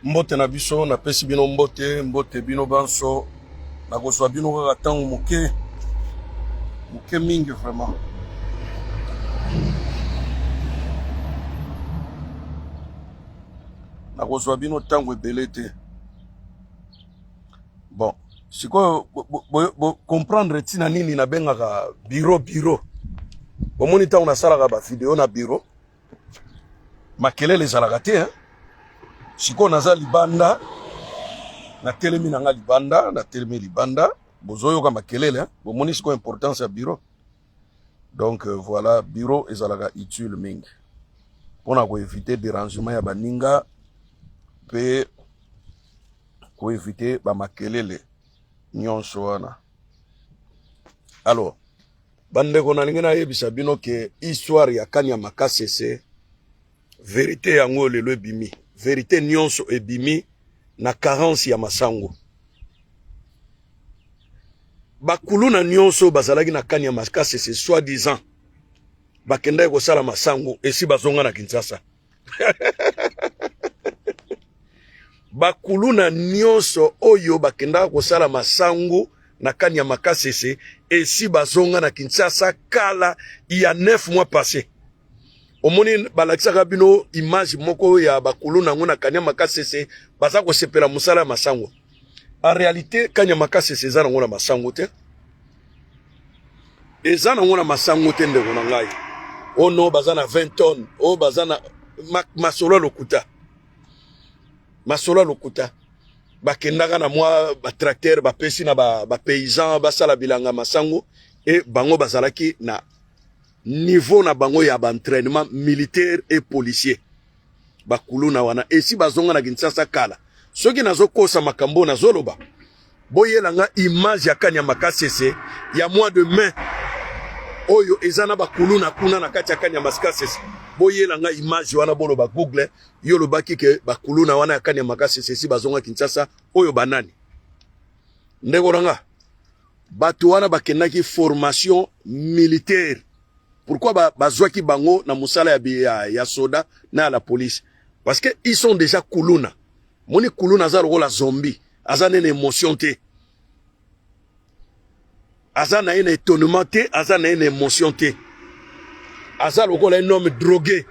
Mbote na biso, napesi bino mbote, mbote bino banso. Nakozwa bino kaka ntango moke moke mingi vraiment. Nakozwa bino ntango ebele te. Bon, sikoyo bo comprendre ntina nini nabengaka bureau bureau. Bomoni ntango nasalaka ba video na bureau makelele ezalaka te hein? Sikoyo naza libanda, natelemi na nga libanda, natelemi libanda, bozoyoka makelele hein? Bomoni sikoyo importance ya bureau. Donc euh, voilà, bureau ezalaka utile mingi mpona koevite dérangement ya baninga mpe koevite bamakelele nyonso wana. Alors Bandeko nalingi nayebisa bino ke histoire ya Kanyama Kasese verite yango lelo ebimi, verite nyonso ebimi na carence ya masango. Bakuluna nyonso bazalaki na Kanyama Kasese soit disant bakendaki kosala masango esi bazonga na Kinshasa. Bakuluna nyonso oyo bakendaka kosala masangu na Kanyama Kasese esi bazonga na Kinshasa kala ya 9 mois passé. Omoni balakisaka bino image moko ya bakuluna yango na Kanyama Kasese baza kosepela mosala ya masango. En réalité Kanyama Kasese eza nango na masango te. Eza nango na masango te ndeko na ngai. Oh non baza na 20 tonnes, oh baza na masolo ya lokuta. Masolo ya lokuta. Bakendaka na mwa ba tracteur bapesi na ba, ba paysans basala bilanga masango et bango bazalaki na niveau na bango ya ba entraînement militaire et policier. Bakuluna wana esi bazonga na Kinshasa kala. Soki nazokosa makambo nazoloba, boyela nga image ya Kanyama Kasese ya mois de mai oyo eza na bakuluna kuna na kati ya Kanyama Kasese. Boyela nga image wana, boloba Google yo olobaki ke bakuluna wana ya Kanyama Kasese esi bazonga Kinshasa, oyo banani? Ndeko na nga, bato wana bakendaki formation militaire. Pourquoi bazwaki ba bango na mosala ya, ya, ya soda na ya la police? Parce que ils sont déjà kuluna. Moni kuluna aza lokola zombie, aza nene emotion te, aza na ye na étonnement te, aza na ye na emotion te, aza lokola un homme drogué,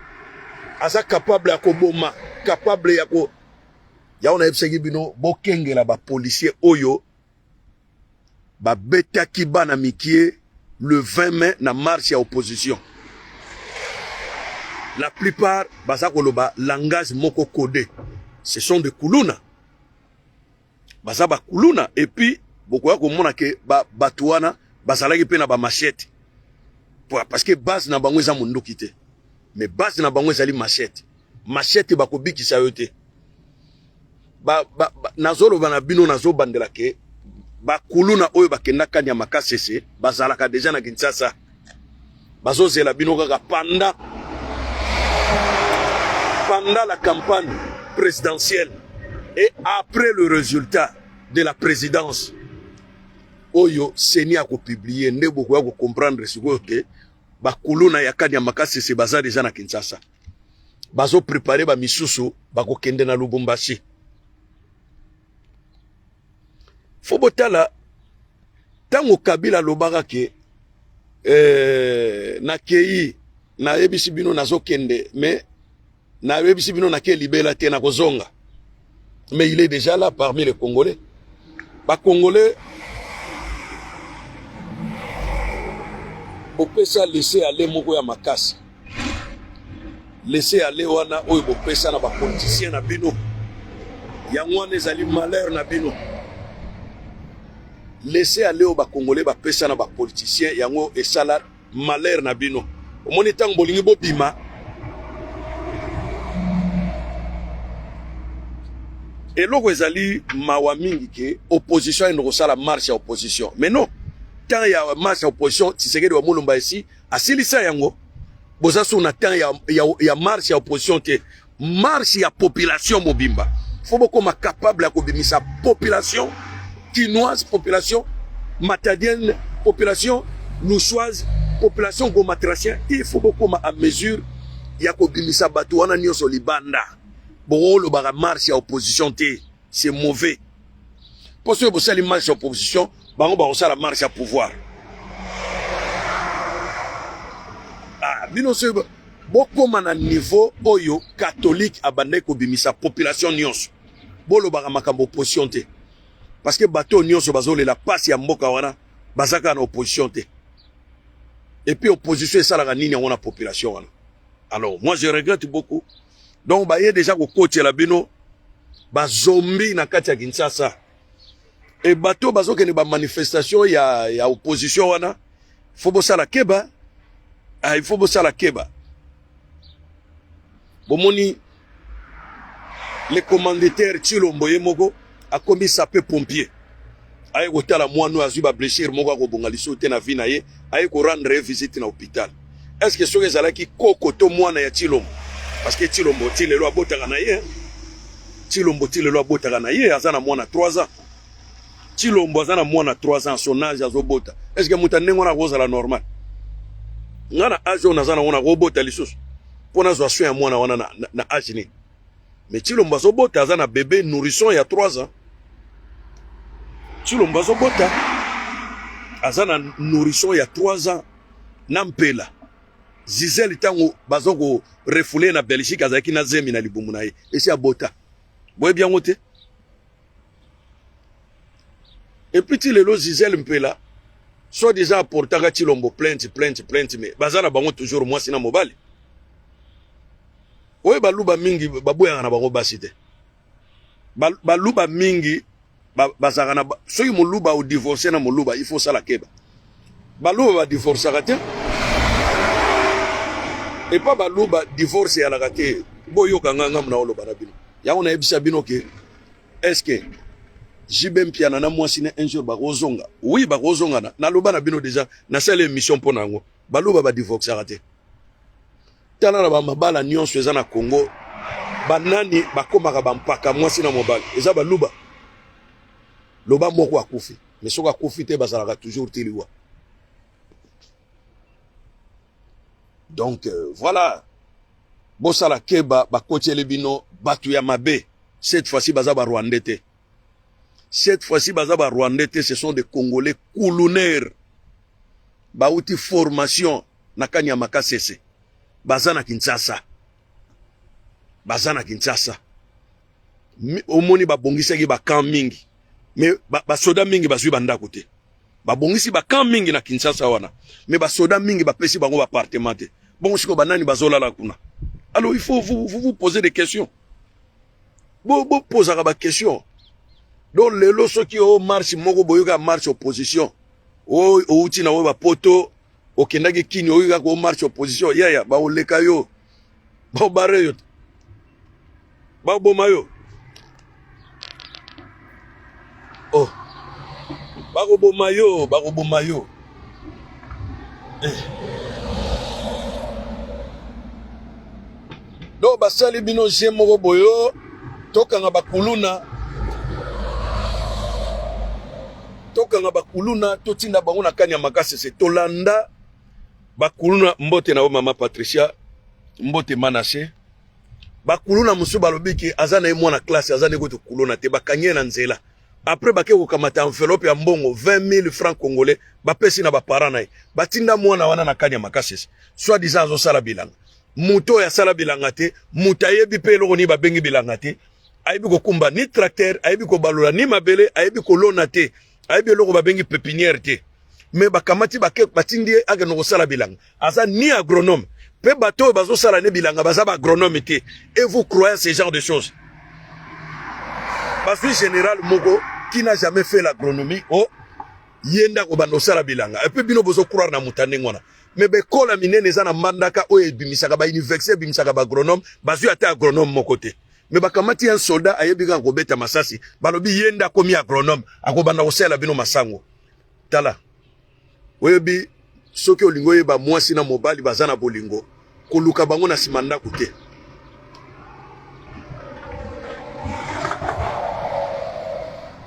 aza capable ya koboma, capable ya ko yango nayebisaki bino bokengela ba policier oyo babetaki bana mikie le 20 mai na marche ya opposition. La plupart baza koloba langage moko codé, ce sont des kuluna, baza ba kuluna. Et puis bokoya komona ke ba bato wana bazalaki mpe na ba machette, parce que base na bango eza mondoki te, mais base na bango ezali machette. Machette bakobikisa yo te. Ba, ba, ba, nazoloba na bino, nazobandela ke bakuluna oyo bakenda Kanyama Kasese bazalaka deja na Kinshasa, bazozela bino kaka pendant pendant la campagne présidentielle et après le résultat de la présidence oyo CENI akopublie, nde bokoya kocomprendre sikoyo ke bakuluna ya Kanyama Kasese baza deja na Kinshasa, bazo prepare ba misusu bakokende na Lubumbashi. Fo botala ntango Kabila alobaka ke eh, nakei nayebisi bino nazokende, mais nayebisi bino nake libela te, nakozonga. Mais il est déjà là parmi les Congolais. Ba Congolais bopesa laisser aller moko ya makasi, laisser aller wana oyo bopesa na ba politiciens na bino, yango wana ezali malheur na bino. Laisser aller oyo ba Congolais bapesa na ba politiciens, yango esala malheur na bino. Omoni ntango bolingi bobima, eloko ezali mawa mingi ke opposition ayende kosala marche ya opposition. Mais non, temps ya marche ya opposition Tshisekedi wa Mulumba esi asilisa yango. Boza sur na temps ya, ya, ya marche ya opposition te, marche ya population mobimba. Faut bokoma capable ya kobimisa population kinoise, population matadienne, population lushoise, population gomatracien. Il faut bokoma à mesure ya kobimisa bato wana nyonso libanda. Bokolobaka marche ya opposition te, c'est mauvais. Mpo soki bosali marche ya opposition, bango bakosala marche ya pouvoir. Ah, bino soki bokoma na niveau oyo catholique abandaki kobimisa population nyonso, bolobaka makambo opposition te, parce que bato oyo nyonso bazolela pasi ya mboka wana baza kaka na opposition te. Et puis opposition esalaka nini yango na population wana? Alors moi je regrette beaucoup. Donc baye déjà kokotela bino bazombi na kati ya Kinshasa. E bato bazokende ba manifestation ya opposition wana, faut bosala keba. Ah, il faut bosala keba. Bomoni le commanditaire Tshilombo ye moko akomi sapeur pompier, aye kotala mwana oyo azwi ba blessure moko akobonga lisusu te na vie na ye, aye ko rendre ye visite na hôpital. Est-ce que soki ezalaki koko to mwana ya Tshilombo, parce que Tshilombo ti lelo abotaka na ye, Tshilombo ti lelo abotaka na ye, aza na mwana 3 ans. Tshilombo aza na mwana 3 ans, son âge azobota. Est-ce que moto ndenge wana akozala normal? Nga na âge oyo naza nango, nakobota lisusu mpo nazwa soin ya mwana wana na âge nini? Mais Tshilombo azobota, aza na bébé nourrisson ya 3 ans. Tshilombo azobota, aza na nourrisson ya 3 ans na Mpela Gisele. Ntango baza korefouler na Belgique, azalaki na zemi na libumu na ye, esi abota. Boyebi yango te? Et puis ti lelo Gisele Mpela soit disant aportaka Tshilombo plainte, plainte, plainte, mais baza na bango toujours mwasi na mobali. Oyo baluba mingi baboyaka na bango basi te. Baluba mingi bazalaka na, soki moluba odivorce na moluba, il faut osala keba. Baluba badivorçaka te. Epa baluba divorce eyalaka te. Boyoka nga, ngamu na oloba na bino yango, nayebisa bino ke est ce que JB Mpiana na mwasi ne un jour bakozonga? Oui, bakozongana. Naloba na bino déjà, nasala émission mpo na yango. Baluba badivorçaka te. Tala na bamabala nyonso eza na Congo, banani bakomaka bampaka mwasi na mobali? Eza baluba. Loba moko akufi, mais soki akufi te, bazalaka toujours ti liwa. Donc voilà, bosala keba, bakotieli bino bato ya mabe. Cette fois-ci baza barwandais te, cette fois-ci baza barwandais te, ce sont des Congolais kulunaires, bauti formation na Kanyama Kasese, baza na Kinshasa, baza na Kinshasa. Omoni babongisaki bacamp mingi, mais basoda mingi bazwi bandako te. Babongisi bacamp mingi na Kinshasa wana, mais basoda mingi bapesi bango baappartement te. Bongo sikoyo banani bazolala kuna? Alors il faut vous, vous, vous poser des questions. Bopozaka bo baquestion. Donc lelo soki o marche moko, boyoka marche opposition, outi na oyo bapoto, okendaki kini, oyoki kaka o marche opposition, yaya, baoleka yo, baobare yo, baboma yo. Oh, bakoboma yo, bakoboma yo, eh. Donc basali bino jeu moko boyo, tokanga bakuluna, tokanga bakuluna, totinda bango na Kanyama Kasese. Tolanda bakuluna. Mbote na yo mama Patricia, mbote Manase. Bakuluna mosusu balobi ke aza na ye mwana classe, aza ndenge tokuluna te. Bakangi ye na nzela, après bake kokamata enveloppe ya mbongo 20 000 francs congolais, bapesi na baparent na ye. Batinda mwana wana na Kanyama Kasese, soit disant azosala bilanga. Moto oyo asala bilanga te, moto ayebi mpe eloko nini babengi bilanga te, ayebi kokumba ni tracteur, ayebi kobalola ni mabele, ayebi kolona te, ayebi eloko babengi pépinière te. Mais bakamati, bake batindi ye akende kosala bilanga. Aza ni agronome, mpe bato oyo bazosala ne bilanga baza baagronome te. Et vous croyez ce genre de choses? Bazwi général moko qui n'a jamais fait l'agronomie, oh, ye nde akobanda kosala bilanga. Et puis bino bozocroire na moto ya ndenge wana. Mais bekola minene eza na Mbandaka oyo ebimisaka bauniversité, ebimisaka baagronome, bazwi ata agronome moko te. Mais bakamati un soldat ayebi kaka kobeta masasi, balobi ye nde akomi agronome, akobanda kosalela bino masango. Tala, oyebi, soki olingi oyeba mwasi na mobali baza na bolingo, koluka bango na nsima ndako te.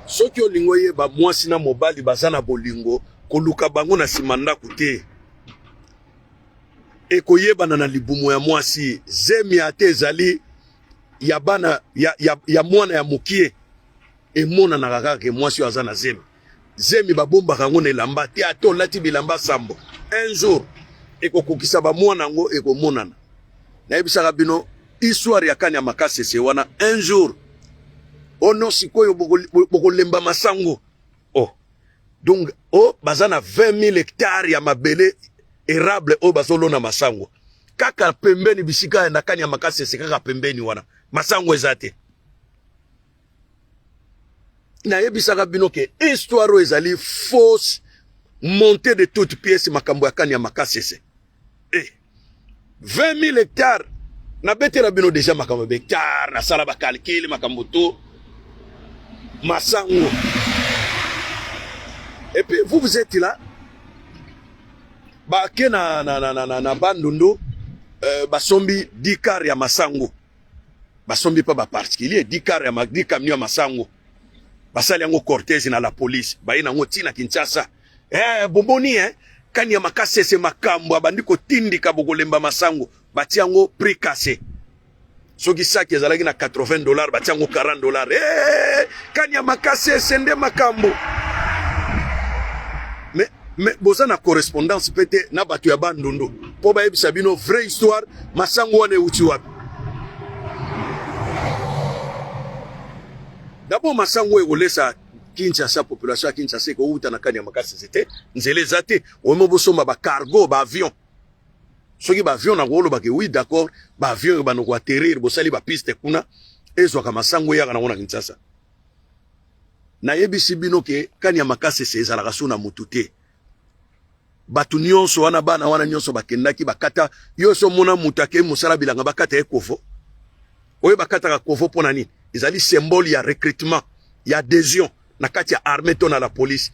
Soki olingi oyeba mwasi na mobali baza na bolingo, koluka bango na nsima ndako te. Ekoyebana na libumu ya mwasi. Zemi ate ezali. ya bana ya, ya, ya mwana ya mokie emonanaka kaka ke mwasi oyo aza na zemi. Zemi babombaka yango na elamba te, ata olati bilamba sambo, un jour ekokokisa bamwana yango ekomonana. Nayebisaka bino histoire ya kani ya makasese wana, un jour ono oh sikoyo bokolemba masango oh. Donc oh, baza na 20 000 hectares ya mabele erable oyo bazolona masango kaka pembeni bisika na kani ya makasese, kaka pembeni wana masango eza te. Nayebisaka bino ke histoire oyo ezali fausse, montée de toute pièce, makambo ya kani ya makasese. Eh, 20 000 hectares, nabetela bino deja makambo ya hectare, nasala bakalkile makambo to masango. Et puis vous, vous êtes là, bake na, na, na, na, na, na Bandundu, basombi 10 car ya masango, basombi mpa baparticulier 10 car ya 10 camion ya masango, basali yango cortège na la police, baye nango ntina Kinshasa. Bomoni, kani ya makasese makambo abandi kotindika, bokolemba masango, batia yango prix cassé. Soki saki ezalaki na 80 $, batia yango 40 $. Kani ya makasese nde makambo. Mais boza na correspondance mpe te na bato ya Bandundu mpo bayebisa bino vraie histoire, masango wana euti wapi. D'abord, masango oyo ekolesa Kinshasa, population ya Kinshasa, ekowuta na kani ya makasese te. Nzela eza te. Oyemo bosomba bacargo, baavion. Soki baavion, nakolobaka oui, d'accord, baavion ebanda koatterrir, bosali bapiste kuna, ezwaka masango, eyaka nango na Kinshasa. Nayebisi bino ke kani ya makasese ezalaka so na mutu te. Bato nyonso wana, bana wana nyonso bakendaki, bakata yo. So omona moto akei mosala bilanga, bakata ye kovo. Oyo bakataka kovo mpo na nini? Ezali symbole ya recrutement, ya adhésion na kati ya armée to na la police.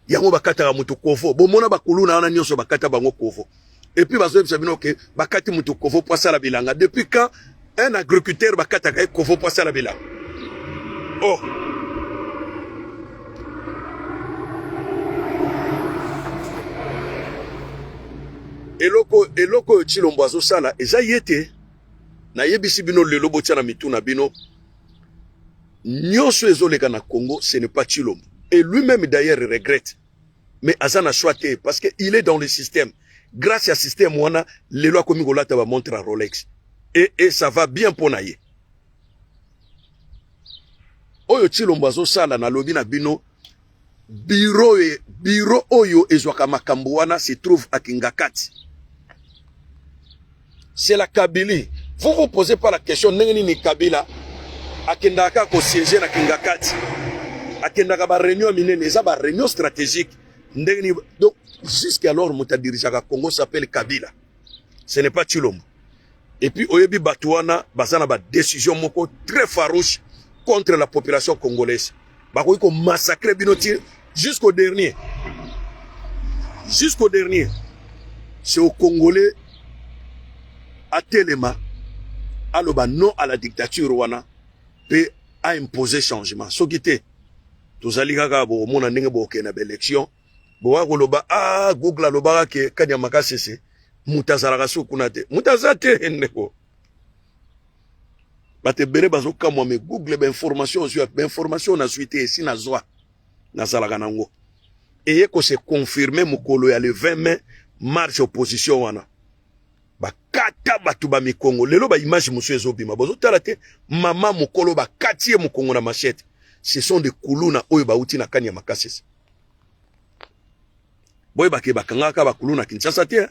Yango bakataka moto kovo. Bomona bakuluna wana nyonso, bakata bango kovo. Et puis bazoyebisa bino ke bakati moto kovo mpo asala bilanga. Depuis quand un agriculteur bakataka ye kovo mpo asala bilanga? Oh, eloko oyo Tshilombo azosala eza ye te. Nayebisi bino lelo, botia na mitu na bino, nyonso ezoleka na Congo, ce n'est pas Tshilombo. Et lui-même d'ailleurs regrette, mais aza na choix te, parce que il est dans le système. Grâce ya système wana, lelo akomi kolata bamontre ya Rolex et ça va bien mpo na ye. Oyo Tshilombo azosala, nalobi na bino, bureau oyo ezwaka makambo wana se trouve à Kingakati, c'est la Kabilie. Vous vous posez pas la question ndenge nini Kabila akendaka kaka kosiéger na Kingakati, akendaka baréunion minene, eza baréunion stratégique, ndenge nini? Donc jusqu'alors, moto adirigeaka Congo s'appelle Kabila, ce n'est pas Tshilombo. Et puis oyebi, bato wana baza na badécision moko très farouche contre la population congolaise. Bakoki komassacre bino ti jusqu'au dernier, jusqu'au dernier. C'est au Congolais atelema, aloba non à la dictature wana mpe aimposer changement. Soki te, tozali kaka bokomona ndenge bokokende na baélection, boka koloba: "Ah, Google alobaka ke kanyama kasese moto azalaka so kuna te." Moto aza te, ndeko. Bato ebele bazokamwa: "Me Google, bainformation ozwi?" Bainformation nazwi te, esi nazwa, nazalaka nango. Eye kose confirmer mokolo ya le 20 mai, marche opposition wana, bakata bato bamikongo. Lelo baimage mosusu ezobima, bozotala te, mama mokolo bakati ye mokongo na machette. Ce sont des kuluna oyo bauti na kani ya makasese. Boyebake bakangaka bakuluna Kinshasa te,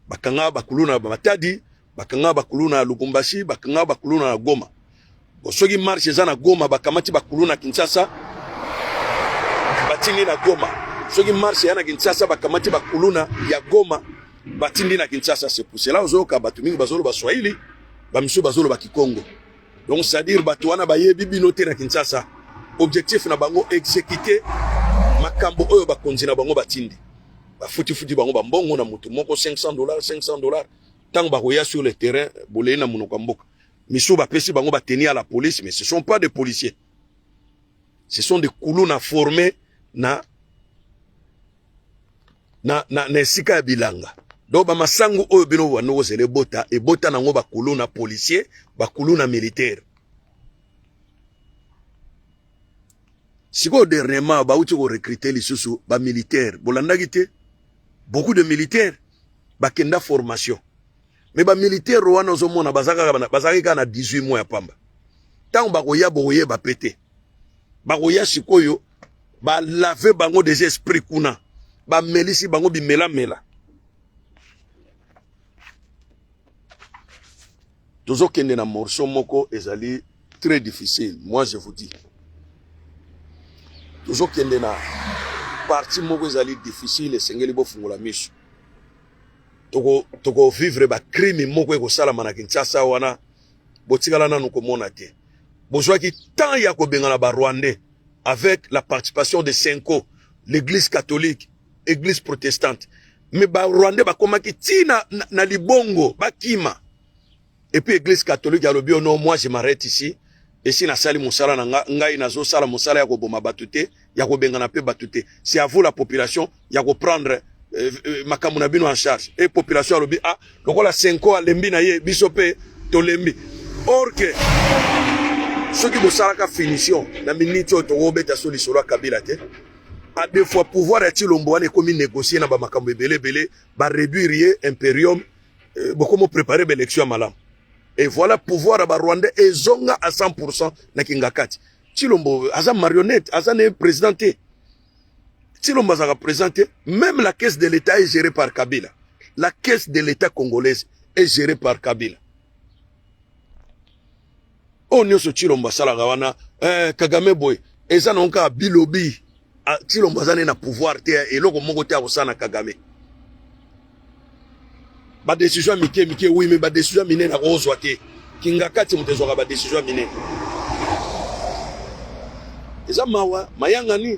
bakangaka bakuluna Matadi, bakangaka bakuluna ya Lubumbashi, bakangaka bakuluna na Goma. Bo soki marche eza na Goma, bakamati bakuluna Kinshasa, batindi na Goma. Soki marche eya na Kinshasa, bakamati bakuluna ya Goma, batindi na Kinshasa. C'est pour cela ozoyoka bato mingi bazoloba Swahili, bamisusu bazoloba Kikongo. Donc c'est-à-dire bato wana bayebi bino te na Kinshasa. Objectif na bango, exécuter makambo oyo bakonzi na bango batindi. Bafutifuti bango bambongo na motu moko 500 $, 500 $. Ntango bakoya sur le terrain, bolei na monoko ya mboka. Misusu bapesi bango bateni ya la police, mais ce sont pas des policiers, ce sont des kuluna formés na esika ya bilanga. Donc bamasangu oyo bino bobanda kozela ebota, ebota nango bakuluna policier, bakuluna militaire. Sikoyo dernièrement bauti korecruter lisusu bamilitaire, bolandaki te? Beaucoup de militaires bakenda formation, mais bamilitaire wana ozomona bazalaki kaka na 18 mois ya pamba. Ntango bakoya, bokoyeba pe te. Bakoya sikoyo, balave bango des esprits kuna, bamelisi bango bimelamela. Tozokende na morceau moko ezali très difficile. Moi, je vous dis, tozokende na partie moko ezali difficile. Esengeli bofungola miso. Tokovivre bacrime moko ekosalama na Kinshasa wana, botikala nanu komona te. Bozwaki temps ya kobengana Barwandais avec la participation de CENCO, l'Église catholique, Église protestante, mais Barwandais bakomaki ntina na libongo, bakima. Et puis Église catholique alobi: "Oh non, moi je m'arrête ici, esi nasali mosala na nga, ngai nazosala mosala ya koboma bato te, ya kobengana mpe bato te. C'est à vous la population ya koprendre makambo na bino en charge." E population alobi: "Ah, lokola CENCO alembi na ye, biso mpe tolembi." Or que soki bosalaka finition na miniti oyo, tokobeta so lisolo ya Kabila te. À deux fois, pouvoir ya Tshilombo wana ekomi négocier na bamakambo ebele ebele, baréduire ye imperium, bokomi préparer baélection ya malamu. Et voilà, pouvoir ya Barwandais ezonga à 100 na Kingakati. Tshilombo aza marionnette, aza ne président te. Tshilombo azalaka président te. Même la caisse de l'État est gérée par Kabila. La caisse de l'État congolaise est gérée par Kabila. Oyo nyonso Tshilombo asalaka wana, Kagame boye, eza nango kaka bilobi. Tshilombo aza ne na pouvoir te, eloko moko te akosala na Kagame. Badécision ya mike mike, oui, mais badécision ya minene akozwa te. Kingakati moto ezwaka badécision ya minene. Eza mawa mayangani.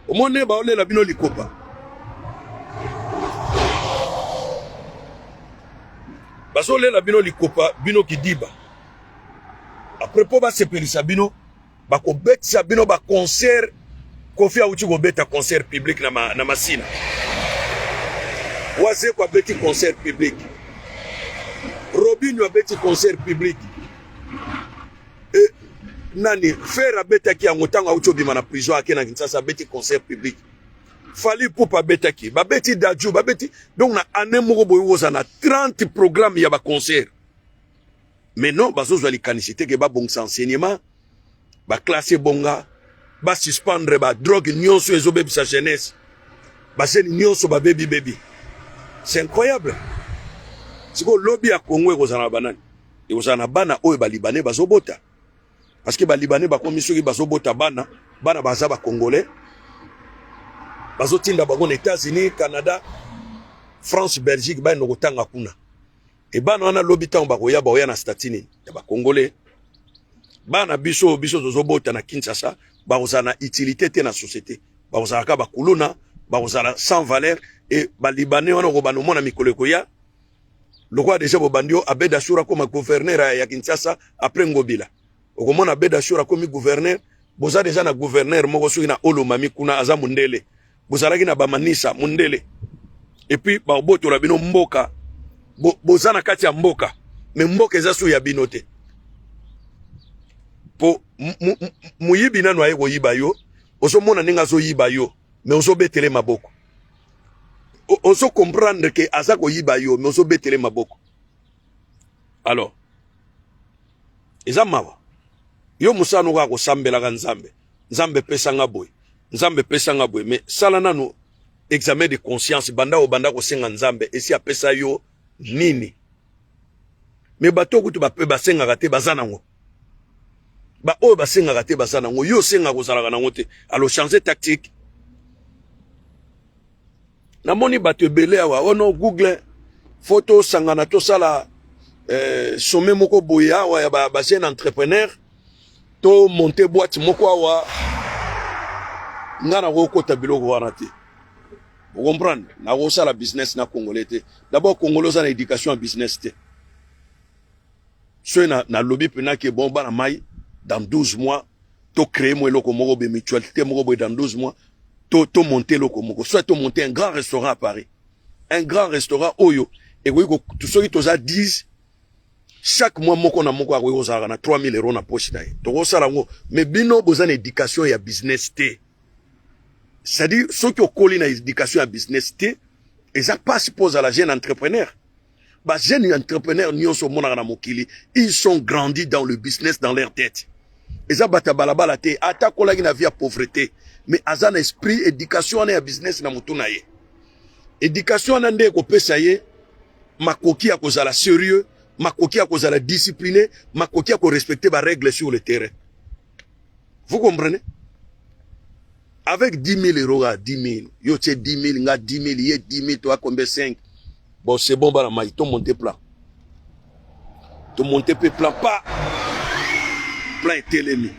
Omoni, baolela bino likopa, bazolela bino likopa, bino kidiba. Après, mpo basepelisa bino, bakobetisa bino baconcert. Kofi awuti kobeta concert public na Masina. Wazeko abeti concert public, Robinio abeti concert public, nani, Ferre abetaki yango ntango awuti obima na prison, ake na Kinshasa, abeti concert public. Fally Ipupa abetaki, babeti Dadju, babeti. Donc na année moko boye oza na 30 programme ya baconcert. Mais non, bazozwa likanisi te ke babongisa enseignement, baklasse ebonga, basuspendre badrogue nyonso ezobebisa jeunesse. Baseni nyonso babebi bebi, c'est incroyable. Sikoyo lobi ya Kongo ekozala na banani? Ekozala na bana oyo Balibanais bazobota, parce que Balibanais bakomi, soki bazobota bana, bana baza Bacongolais, bazotinda bango na États-Unis, Canada, France, Belgique, bayenda kotanga kuna. E bana wana lobi ntango bakoya, bakoya na statut nini? Ya Bacongolais. Bana biso, biso tozobota na Kinshasa, bakozala na utilité te na société, bakozala kaka bakuluna, bakozala sans valeur. E Balibanais wana okobanda omona mikolo ekoya, lokola déjà bobandi yo Abed Ashur akoma gouverneur ya Kinshasa après Ngobila. Okomona Abed Ashur akomi gouverneur. Boza déjà na gouverneur moko soki na Olomami kuna, aza mondele. Bozalaki na bamanisa mondele. Et puis baobotola bino mboka. Boza na kati ya mboka, mais mboka eza so ya bino te, po moyibi nano aye koyiba yo, ozomona ndenge azoyiba yo, mais ozobetele maboko. Ozo comprendre ke aza koyiba yo, mais ozobetele maboko. Alors eza mawa. Yo mosala noko kaka kosambelaka Nzambe: "Nzambe, epesanga boye, Nzambe, epesanga boye." Mais sala nano examen de conscience. Banda obanda kosenga Nzambe, esi apesa yo nini? Mais bato kutu bape basengaka te, baza nango. Baoyo basengaka te baza nango, yo osengaka, kozalaka nango te. Alors changer tactique. Namoni bato ebele awa ono Google, faut tosangana, tosala sommet moko boye awa ya bajeune ba entrepreneur, to monte boîte moko awa. Nga nakokota biloko wana te, ocomprendre? Nakosala business na Congolais te. D'abord, Congolais oza na éducation ya business te. Soki nalobi mpena ke bon, bana mai, dans 12 mois to créer mo eloko moko boye, mutualité moko boye, dans 12 mois to monter eloko moko, soit to monter un grand restaurant à Paris. Un grand restaurant oyo ekoki, soki toza 10, chaque mois moko na moko akoki kozalaka na 3000 euros na poche na ye. Tokosala yango, mais bino boza na éducation ya business te. C'est-à-dire, soki okoli na éducation ya business te, eza mpasi mpo ozala jeune entrepreneur. Bajeune entrepreneur nyonso omonaka na mokili, ils sont grandis dans le business dans leur tête. Eza bato ya balabala te. Ata akolaki na vie ya pauvreté, mais aza na esprit, éducation wana ya business na motu na ye. Éducation wana nde ekopesa ye makoki ya kozala sérieux, makoki ya kozala discipliné, makoki ya korespecter barègle sur le terrain. Vous comprenez? Avec 10 000 euros, à 10 000, yo tie 10 000, nga 10 000, ye 10 000, toa combien? 5. Bon, c'est bon. Bana mai, tomonte plan, tomonte mpe plan, pa plan etelemi.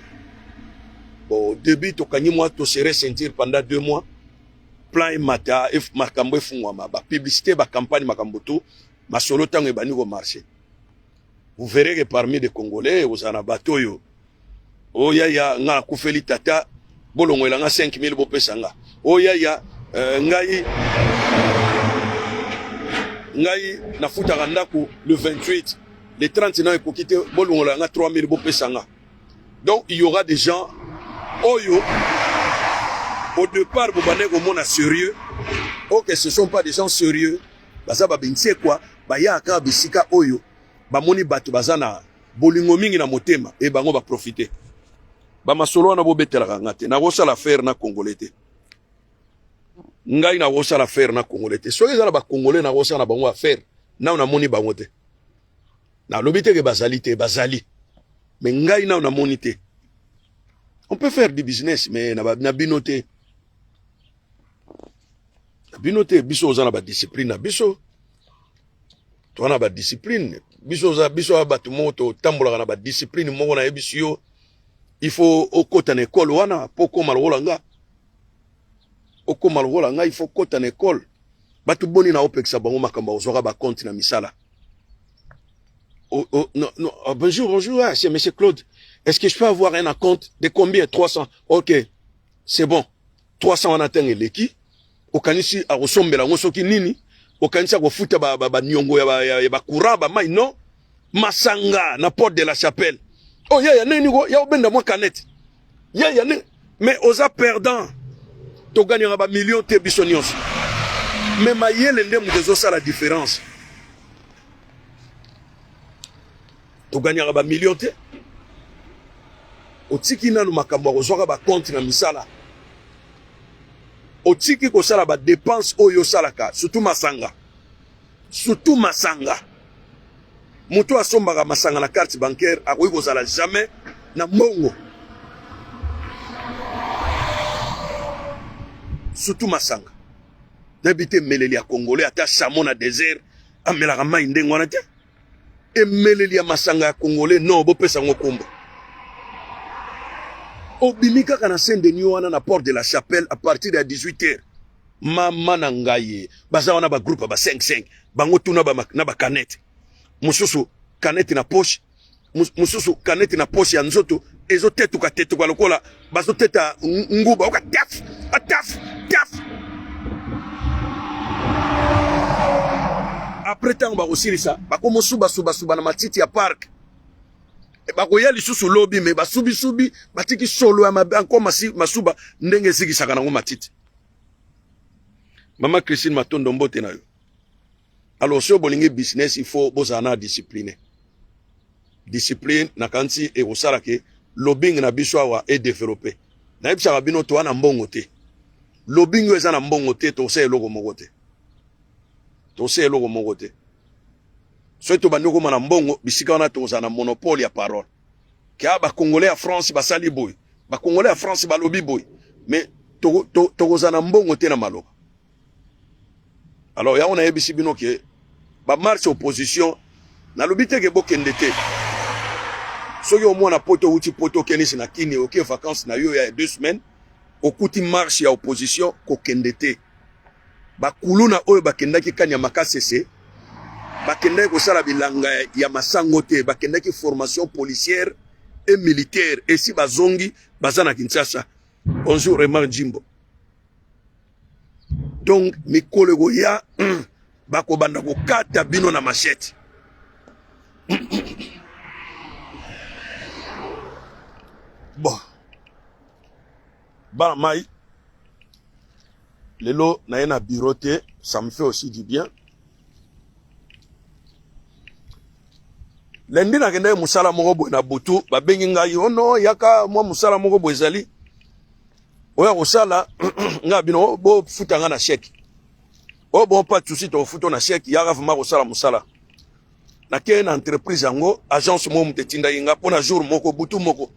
Bon, au début tokangi mwa, toserrer ceinture pendant 2 mois, plan emata, makambo efungwama, bapublicité, bacampagne, makambo to masolo. Ntango ebandi komarcher, vous verrez que parmi des Congolais ozala na bato oyo: "Oyo yaya, nga nakufeli tata, bolongolela nga 5000, bopesa nga. Oyo yaya, ngai nafutaka ndako le 28, le 30 na ekoki te, bolongolela nga 3000, bopesa nga." Donc il y aura des gens oyo au départ bobandaki komona sérieux, ok, ce sont pas des gens sérieux. Baza babentie kwa, bayaka kaka bisika oyo bamoni bato baza na bolingo mingi na motema, e bango baprofite. Bamasolo wana bobetelaka nga te. Nakosala affaire na Congolais te. Ngai nakosala affaire na Congolais te. Soki eza na Bacongolais, nakosala na bango affaire. Nao namoni bango te. Nalobi te ke bazali te, bazali, mais ngai nao namoni te. On peut faire du business, mais na bino te, na bino te. Biso oza na badiscipline na biso, toza na badiscipline. Biso oza, biso ya bato moko totambolaka na badiscipline moko. Nayebisi yo, il faut okota na ekole wana mpo okóma lokola nga. Okóma lokola nga, il faut okota na ekole. Bato boni na opekisa bango makambo ya kozwaka bacompte na misala? Oh, oh, non, non. Oh, bonjour, bonjour, ah, c'est monsieur Claude. Est-ce que je peux avoir un compte de combien? 300. Ok, c'est bon. 300 wana, ntango eleki, okanisi akosombela yango soki nini, okanisi akofuta baniongo ya bacourant, bamai? Non, masanga na Porte de la Chapelle. Oh yaya, nini ko ya obenda mwa canette, yaya nini? Mais oza perdant. Togagnaka bamillion te biso nyonso, mais mayele nde moto ezosala différence. Togagnaka bamillion te. Otiki nanu makambo ya kozwaka bacompte na misala, otiki kosala badepense oyo osalaka, surtout masanga, surtout masanga. Moto asombaka masanga na carte bancaire akoki kozala jamais na mbongo, surtout masanga. Nayebi te emeleli ya Congolais. Ata chameau na désert amelaka mai ndenge wana te. Emeleli ya masanga ya Congolais, non, bopesa yango kombo. Obimi kaka na Saint Denis wana, na Porte de la Chapelle, à partir ya 18 heures, mama na ngai ye, baza wana bagroupe ya ba 5 5, bango tuna na bacanette, mosusu canette na poche, mosusu canette na poche ya nzoto, ezotetuka tetuka lokola bazoteta nguba. Oka taf ataf taf. Après, ntango bakosilisa, bakomosubasubasuba na matiti ya park. Bakoya lisusu lobi, me basubisubi, batiki solo ya mabe encore, masuba ndenge ezikisaka nango matiti. Mama Christine Matondo, mbote na yo. Alors, soki bolingi business, il faut bozala na discipline. Discipline, nakanisi ekosala ke lobbying na biso awa edéveloppe. Nayebisaka bino, toa na mbongo te. Lobbying oyo eza na mbongo te, tokosala eloko moko te, tokosala eloko moko te. Soki tobandi okóma na mbongo, bisika wana tokozala na monopole ya parole, ke a Bacongolais ya France basali boye, Bacongolais ya France balobi boye, mais tokozala na mbongo te na maloba. Alors yango nayebisi bino ke bamarche opposition, nalobi te ke bokende te. Soki omwana Poto, outi Poto, okendisi na Kini, oke vacance na yo ya 2 semaines, okuti marche ya opposition, kokende te. Bakuluna oyo bakendaki Kanyama Kasese, bakendaki kosala bilanga ya masango te, bakendaki formation policière et militaire. Esi bazongi, baza na Kinshasa. Bonjour Remar Jimbo. Donc mikolo ekoya. Bakobanda kokata bino na machette. Bon, bana mai, lelo naye na bureau te, ça me fait aussi du bien. Lundi nakendaki mosala moko boye na butu, babengi ngai, oh non, yaka mwa mosala moko boye ezali oyo kosala. Ngai bino bofuta ngai na chèque. Oh bon, pas de souci, tokofuta na chèque, yaka vraiment kosala mosala. Nakei na entreprise yango, agence moko moto etindaki nga mpo na jour moko, butu moko.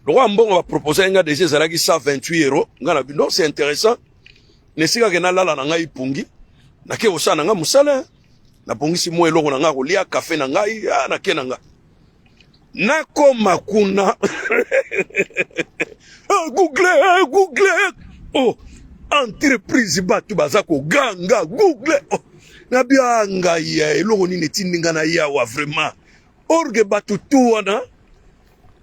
Lokola mbongo bapropose nga déjà ezalaki 128 euro, nga na bino, c'est intéressant. Na esika ke nalala na ngai pungi, nake kosala na ngai mosala, nabongisi mwa eloko na ngai kolia, kafe na ngai, ah, nake na ngai. Nakoma kuna, ah, Google, ah, Google, oh, entreprise, bato baza koganga Google, oh. Nabia ngai ya eloko nini etindi ngai na yawa vraiment? Orge bato tu wana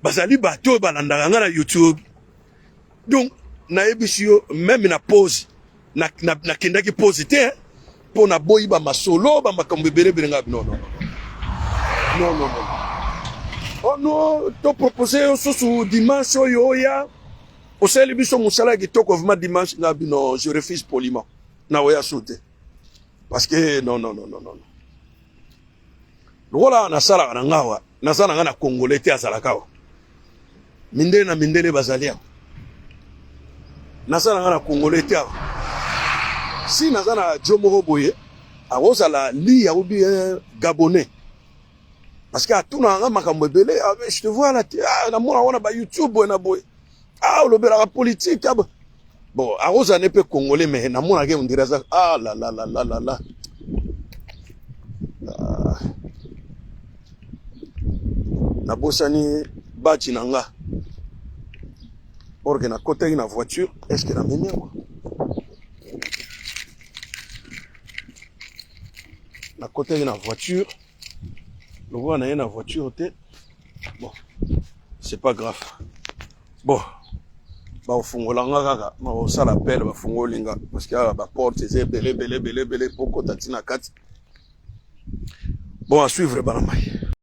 bazali bato oyo balandaka ngai na YouTube. Donc nayebisi yo, même na pause, nakendaki na pause te mpo naboyi bamasolo, bamakambo ebele ebele. Ngai non, non, non, non, non. Oh non, topropose yo susu dimanche oyo, oya osaleli biso mosala ya kitoko vraiment dimanche. Ngai bino, je refuse poliment, naoya su te parce que non, non, non, non, non. Lokola nasalaka na ngawa, naza na nga na Congolais te azalaka awa, mindele na mindele bazali awa. Naza na nga na Congolais te awa. Si naza na jo moko boye, akozala liya ou bien Gabonais, parce que atunaka nga makambo ebele. Ah, je te vois là, ah, namona wana ba YouTube boye na boye, ah, olobelaka politique. Ah, bon, akozala ne mpe Congolais, mais namonaka on dirait aza, ah la la la la la la, ah. Nabosani badge na nga, or que nakotaki na voiture. Est ce que namemi yango? Nakotaki na voiture, lokola naye na voiture te. Bon, c'est pas grave. Bon, bakofungola nga kaka, bakosala appel, bafungoli nga, parce que awa baporte eza ebele ebele ebele ebele po kota ntina kati. Bon, à suivre, bana mai.